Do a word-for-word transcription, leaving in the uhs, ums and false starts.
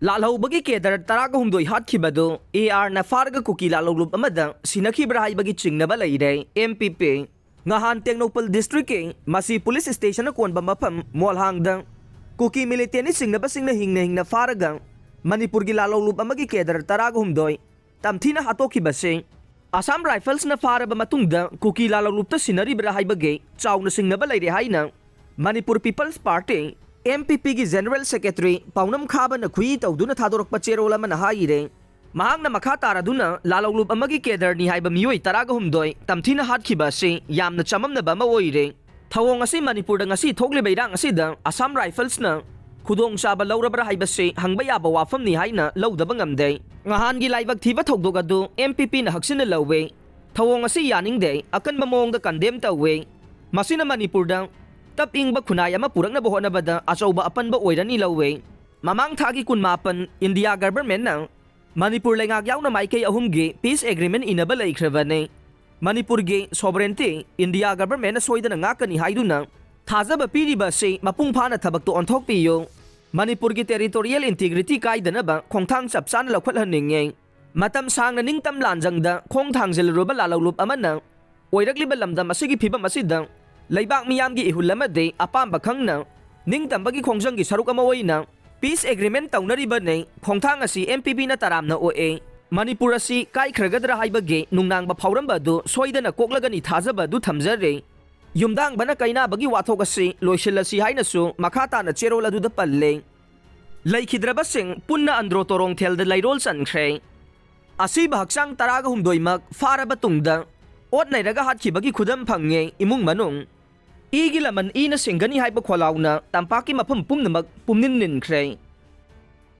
ꯂꯥꯜꯍꯧꯕꯒꯤ cadre ꯇꯔꯥꯒ ꯍꯨꯝꯗꯣꯏ ꯍꯥꯠꯈꯤꯕꯗꯨ ꯑꯦ ꯑꯥꯔꯅ ꯐꯥꯔꯒ ꯀꯨꯀꯤ ꯂꯥꯜꯍꯧꯂꯨꯞ ꯑꯃꯗ ꯁꯤꯟꯅꯈꯤꯕ꯭ꯔꯥ ꯍꯥꯏꯕꯒꯤ ꯆꯤꯡꯅꯕ ꯂꯩꯔꯦ꯫ ꯑꯦꯝ ꯄꯤ ꯄꯤ꯫ ꯉꯍꯥꯟ ꯇꯦꯡꯅꯧꯄꯜ ꯗꯤꯁꯇ꯭ꯔꯤꯛꯀꯤ ꯃꯁꯤ ꯄꯨꯂꯤꯁ ꯁ꯭ꯇꯦꯁꯟꯅ ꯀꯣꯟꯕ ꯃꯐꯝ ꯃꯣꯜꯍꯥꯡꯗ ꯀꯨꯀꯤ ꯃꯤꯂꯤꯇꯦꯟꯅꯤ ꯆꯤꯡꯅꯕꯁꯤꯡꯅ ꯍꯤꯡꯅ ꯍꯤꯡꯅ ꯐꯥꯔꯒ ꯃꯅꯤꯄꯨꯔꯒꯤ ꯂꯥꯜꯍꯧꯂꯨꯞ ꯑꯃꯒꯤ ꯀꯦꯗꯔ ꯇꯔꯥꯒ ꯍꯨꯝꯗꯣꯏ ꯇꯝꯊꯤꯅ ꯍꯥꯠꯇꯣꯛꯈꯤꯕꯁꯤ ꯑꯁꯥꯝ ꯔꯥꯏꯐꯜꯁꯅ ꯐꯥꯔꯕ ꯃꯇꯨꯡꯗ ꯀꯨꯀꯤ ꯂꯥꯜꯍꯧꯂꯨꯞꯇ ꯁꯤꯟꯅꯔꯤꯕ꯭ꯔꯥ ꯍꯥꯏꯕꯒꯤ ꯆꯥꯎꯅ ꯆꯤꯡꯅꯕ ꯂꯩꯔꯦ ꯍꯥꯏꯅ Manipur People's Party, M P ꯄꯤꯒꯤ ꯖꯦꯅꯔꯦꯜ ꯁꯦꯀ꯭ꯔꯦꯇꯔꯤ ꯄꯥꯎꯅꯝ ꯈꯥꯕꯅ ꯈꯨꯏ ꯇꯧꯗꯨꯅ ꯊꯥꯗꯣꯔꯛꯄ ꯆꯦꯔꯣꯜ ꯑꯃꯅ ꯍꯥꯏꯔꯦ꯫ ꯃꯍꯥꯛꯅ ꯃꯈꯥ ꯇꯥꯔꯗꯨꯅ ꯂꯥꯜꯍꯧꯂꯨꯞ ꯑꯃꯒꯤ ꯀꯦꯗꯔꯅꯤ ꯍꯥꯏꯕ ꯃꯤꯑꯣꯏ ꯇꯔꯥꯒ ꯍꯨꯝꯗꯣꯏ ꯇꯝꯊꯤꯅ ꯍꯥꯠꯈꯤꯕ ꯑꯁꯤ ꯌꯥꯝꯅ ꯆꯃꯝꯅꯕ ꯑꯃ ꯑꯣꯏꯔꯦ꯫ ꯊꯧꯑꯣꯡ ꯑꯁꯤ ꯃꯅꯤꯄꯨꯔꯗ ꯉꯁꯤ ꯊꯣꯛꯂꯤꯕ ꯏꯔꯥꯡ ꯑꯁꯤꯗ ꯑꯁꯥꯝ ꯔꯥꯏꯐꯜꯁꯅ ꯈꯨꯗꯣꯡꯆꯥꯕ ꯂꯧꯔꯕ꯭ꯔꯥ ꯍꯥꯏꯕꯁꯤ ꯍꯪꯕ ꯌꯥꯕ ꯋꯥꯐꯝꯅꯤ ꯍꯥꯏꯅ ꯂꯧꯗꯕ ꯉꯝꯗꯦ꯫ ꯉꯍꯥꯟꯒꯤ ꯂꯥꯏꯕꯛ ꯊꯤꯕ ꯊꯧꯗꯣꯛ ꯑꯗꯨ ꯑꯦꯝ ꯄꯤ ꯄꯤꯅ ꯍꯛꯆꯤꯟꯅ ꯂꯧꯋꯦ꯫ ꯊꯧꯑꯣꯡ ꯑꯁꯤ ꯌꯥꯅꯤꯡꯗꯦ, ꯑꯀꯟꯕ ꯃꯑꯣꯡꯗ ꯀꯟꯗꯦꯝ ꯇꯧꯋꯦ꯫ ꯃꯁꯤꯅ ꯃꯅꯤꯄꯨꯔꯗ ꯇꯞ ꯏꯪꯕ ꯈꯨꯟꯅꯥꯏ ꯑꯃ ꯄꯨꯔꯛꯅꯕ ꯍꯣꯠꯅꯕꯗ ꯑꯆꯧꯕ ꯑꯄꯟꯕ ꯑꯣꯏꯔꯅꯤ ꯂꯧꯋꯦ꯫ ꯃꯃꯥꯡ ꯊꯥꯒꯤ ꯀꯨꯟꯃꯥꯄꯟ ꯏꯟꯗꯤꯌꯥ ꯒꯚꯔꯟꯃꯦꯟꯠꯅ ꯃꯅꯤꯄꯨꯔ ꯂꯩꯉꯥꯛ ꯌꯥꯎꯅ ꯃꯥꯏꯀꯩ ꯑꯍꯨꯝꯒꯤ ꯄꯤꯁ ꯑꯦꯒ꯭ꯔꯤꯃꯦꯟꯠ ꯏꯅꯕ ꯂꯩꯈ꯭ꯔꯕꯅꯤ꯫ ꯃꯅꯤꯄꯨꯔꯒꯤ ꯁꯣꯚꯔꯦꯟꯇꯤ ꯏꯟꯗꯤꯌꯥ ꯒꯚꯔꯟꯃꯦꯟꯠꯅ ꯁꯣꯏꯗꯅ ꯉꯥꯛꯀꯅꯤ ꯍꯥꯏꯗꯨꯅ ꯊꯥꯖꯕ ꯄꯤꯔꯤꯕ ꯑꯁꯤ ꯃꯄꯨꯡ ꯐꯥꯅ ꯊꯕꯛꯇ ꯑꯣꯟꯊꯣꯛꯄꯤꯌꯨ꯫ ꯃꯅꯤꯄꯨꯔꯒꯤ ꯇꯦꯔꯤꯇꯣꯔꯤꯌꯦꯜ ꯏꯟꯇꯤꯒ꯭ꯔꯤꯇꯤ ꯀꯥꯏꯗꯅꯕ ꯈꯣꯡꯊꯥꯡ ꯆꯞ ꯆꯥꯅ ꯂꯧꯈꯠꯍꯟꯅꯤꯡꯉꯤ꯫ ꯃꯇꯝ ꯁꯥꯡꯅ ꯅꯤꯡꯇꯝ ꯂꯥꯟꯖꯪꯗ ꯈꯣꯡ ꯊꯥꯡꯖꯤꯜꯂꯨꯔꯕ ꯂꯥꯜꯍꯧꯂꯨꯞ ꯑꯃꯅ ꯑꯣꯏꯔꯛꯂꯤꯕ ꯂꯝꯗꯝ ꯑꯁꯤꯒꯤ ꯐꯤꯕꯝ ꯑꯁꯤꯗ ꯂꯩꯕꯥꯛ ꯃꯤꯌꯥꯝꯒꯤ ꯏꯍꯨꯜ ꯑꯃꯗꯤ ꯑꯄꯥꯝꯕ ꯈꯪꯅ ꯅꯤꯡꯇꯝꯕꯒꯤ ꯈꯣꯡꯖꯪꯒꯤ ꯁꯔꯨꯛ ꯑꯃ ꯑꯣꯏꯅ ꯄꯤꯁ ꯑꯦꯒ꯭ꯔꯤꯃꯦꯟꯠ ꯇꯧꯅꯔꯤꯕꯅꯤ꯫ ꯈꯣꯡꯊꯥꯡ ꯑꯁꯤ ꯑꯦꯝ ꯄꯤ ꯄꯤꯅ ꯇꯔꯥꯝꯅ ꯑꯣꯛꯑꯦ꯫ ꯃꯅꯤꯄꯨꯔ ꯑꯁꯤ ꯀꯥꯏꯈ꯭ꯔꯒꯗ꯭ꯔꯥ ꯍꯥꯏꯕꯒꯤ ꯅꯨꯡꯅꯥꯡꯕ ꯐꯥꯎꯔꯝꯕ ꯑꯗꯨ ꯁꯣꯏꯗꯅ ꯀꯣꯛꯂꯒꯅꯤ ꯊꯥꯖꯕ ꯑꯗꯨ ꯊꯝꯖꯔꯤ꯫ ꯌꯨꯝꯗꯥꯡꯕꯅ ꯀꯩꯅꯥꯕꯒꯤ ꯋꯥꯊꯣꯛ ꯑꯁꯤ ꯂꯣꯏꯁꯤꯜꯂꯁꯤ ꯍꯥꯏꯅꯁꯨ ꯃꯈꯥ ꯇꯥꯅ ꯆꯦꯔꯣꯜ ꯑꯗꯨꯗ ꯄꯜꯂꯦ꯫ ꯂꯩꯈꯤꯗ꯭ꯔꯕꯁꯤꯡ ꯄꯨꯟꯅ ꯑꯟꯗ꯭ꯔꯣ ꯇꯣꯔꯣꯡꯊꯦꯜꯗ ꯂꯩꯔꯣꯜ ꯆꯟꯈ꯭ꯔꯦ꯫ ꯑꯁꯤꯕ ꯍꯛꯆꯥꯡ ꯇꯔꯥꯒ ꯍꯨꯝꯗꯣꯏꯃꯛ ꯐꯥꯔꯕ ꯇꯨꯡꯗ ꯑꯣꯠ ꯅꯩꯔꯒ ꯍꯥꯠꯈꯤꯕꯒꯤ ꯈꯨꯗꯝ ꯐꯪꯉꯦ꯫ ꯏꯃꯨꯡ ꯃꯅꯨꯡ ꯏꯒꯤ ꯂꯃꯟ ꯏꯅ ꯁꯦꯡꯒꯅꯤ ꯍꯥꯏꯕ ꯈꯣꯜꯂꯥꯎꯅ ꯇꯝꯄꯥꯛꯀꯤ ꯃꯐꯝ ꯄꯨꯝꯅꯃꯛ ꯄꯨꯝꯅꯤꯟ ꯅꯤꯟꯈ꯭ꯔꯦ꯫